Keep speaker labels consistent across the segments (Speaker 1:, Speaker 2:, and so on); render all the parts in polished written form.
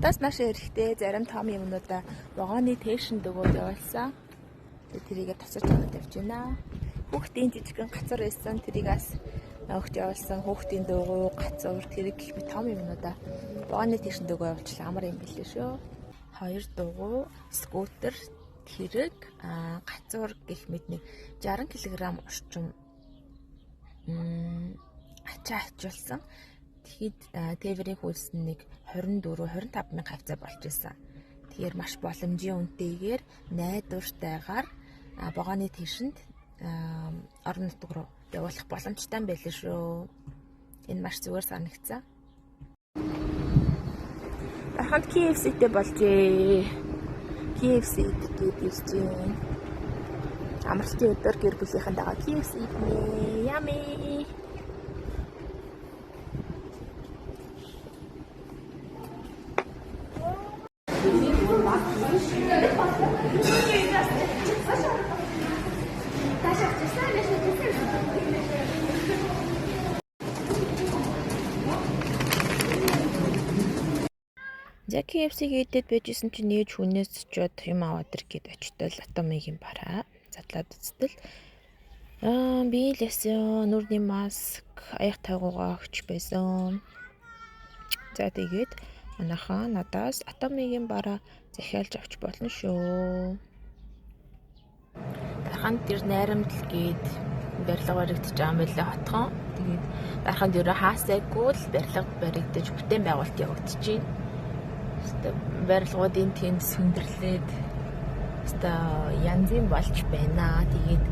Speaker 1: Хотоос нааш эрэхтэй зарим том юмнуудаа вагоны тээшинд өгөөд явуулсан. Тэгээд тэрийгэ тосож аваад явж байна. Хүүхдийн жижигхэн гацуур байсан. Тэрийг бас өгч явуулсан. Хүүхдийн дуугу, гацуур, тэрэг гэх мэт том юмнуудаа вагоны тээшинд өгөө явуулчлаа. Амар юм билээ шүү. Хоёр дугуй, скутер, тэрэг, гацуур гэх мэт нэг 60 кг орчим ачаа ачуулсан. Тэгэхэд тээврийн хөлс нь нэг 24 25 мянга хавцаа болж исэн. Тэгэхээр маш боломжийн үнэтэйгээр найдвартайгаар вагоны тэшинд орон нутг руу явуулах боломжтой юм байлээ шүү. Энэ маш зүгээр санагдсан. Дарханд KFC-тэй болжээ. KFC идэх гээд ирж байна. Амралтын өдөр гэр бүлийнхэн дагаа KFC иднэ. Yummy. За KFC-г идээд байжсэн чинь нээж хүнээс очиод юм аваад ир гээд очтол Атомигийн бараа задлаад үзтэл би л ясан нүрний маск аяг тавгуугаа өгч байсан. За тэгээд манайхаа надаас Атомигийн бараа захиалж авч болно шүү. Дарханд тэр найрамдал гээд барилга баригдаж байгаа юм байлээ хотхон. Тэгээд дарханд ерөө хаасайгүй л барилга баригдаж бүтээн байгуулалт явагдаж байна. Барилгуудын тэнд сүндэрлээд өстой янзын болж байна. Тэгээд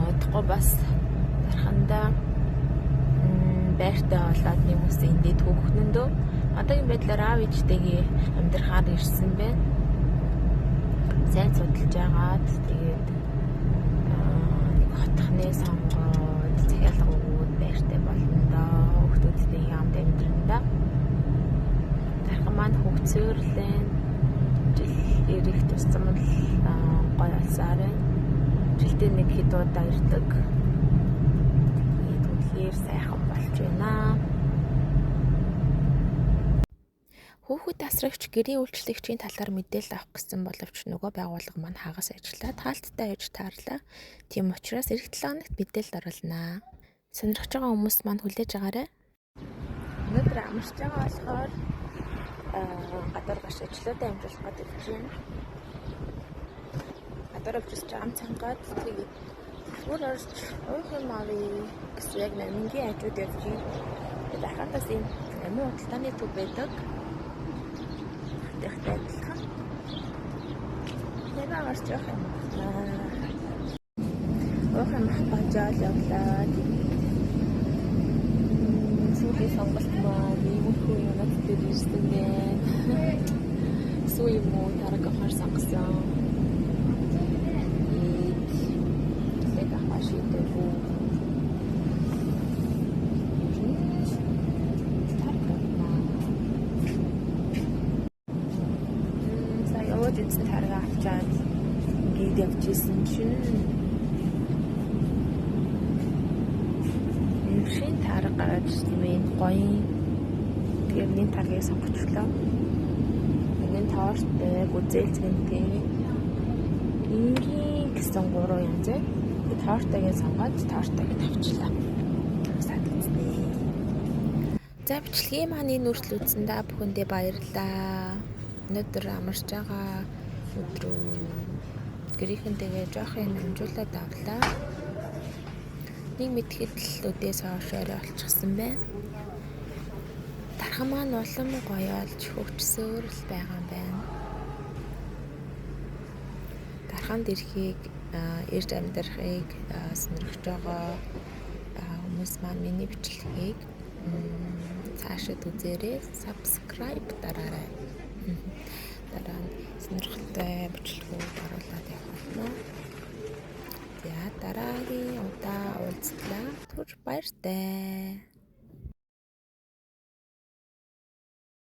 Speaker 1: удахгүй бас дархандаа байртай болоод нэг үс эндээ түүхнэндөө одоогийн байдлаар аав ээжтэйгээ амьдрахаар ирсэн байна. Сайн судалж агаад тэгээд нэг хотхны сонгоод захиалга өгөөд байртай болно доо. Хүүхдүүдтэйгээ хамт амьдрна даа. Дархан маань хөгцөөрлэн жил ирэх тусам л гоё олсоор байна. Жилдээ нэг хэд удаа ирдэг. Тэгээд үнэхээр сайхан болж байна. Хүүхэд асрагч гэрийн үйлчлэгчийн талаар мэдээлэл авах гэсэн боловч нөгөө байгууллага маань хагас ажиллаад хаалттай аж таарлаа. Тийм учраас эх 7 хоногт мэдээлэл оруулнаа. Сонирхож байгаа хүмүүс маань хүлээж аваарай. Өнөөдөр амарч байгаа болохоор гадуур гарч ажлуудаа амжуулах гээд ирж байна. Гадуур авчирч ам цангаад тэгээд бүр орж уух юм авъя гэсэн яг намингийн хажууд явж байна. Тэгээд ахаатаас ийм амин худалдааны төв байдаг. Тэгтээ адилхан. Тэгээд гарч явах юм байна. Уух юм авах гэж явлаа. Сүүлийн сонголт маань иймэрхүү юмнууд дээр ирсэн байна. Сүү юм уу тараг авахар сонгосон. Тэгээд авах шийдээгүй. Тараг авна. За явж үзсэн тараг авчаад ингээд явж исэн чинь шин тараг гараад ирсэн юм гоё. Тэгээд миний таргийг сонгочлоо. Энэ тоортой, гүзэл цэнтэй. Энгийн гэсэн гурван янз. Тэгээд тоортойг сонгоод тоортойг тавчлаа. Саад үзнэ. За бичлэгийн маань энэ үртэл үзсэн та бүхэндээ баярлалаа. Өнөөдөр амарч байгаа өдрөө гэрийнхэнтэйгээ жоох юм амжуулаад авлаа. Нэг мэдэхэд л өдөөс хойш орой олчихсон байна. Дархан маань улам гоё олж хөгжсөөр л байгаа юм байна. Дарханд ирэхийг ирж амьдрахыг сонирхож байгаа хүмүүс маань миний бичлэгийг цаашид үзээрэй, subscribe дараарай. Дараа нь сонирхолтой бичлэгүүд оруулаад явах болно. За дараагийн удаа уулзлаа. Түр баяртай.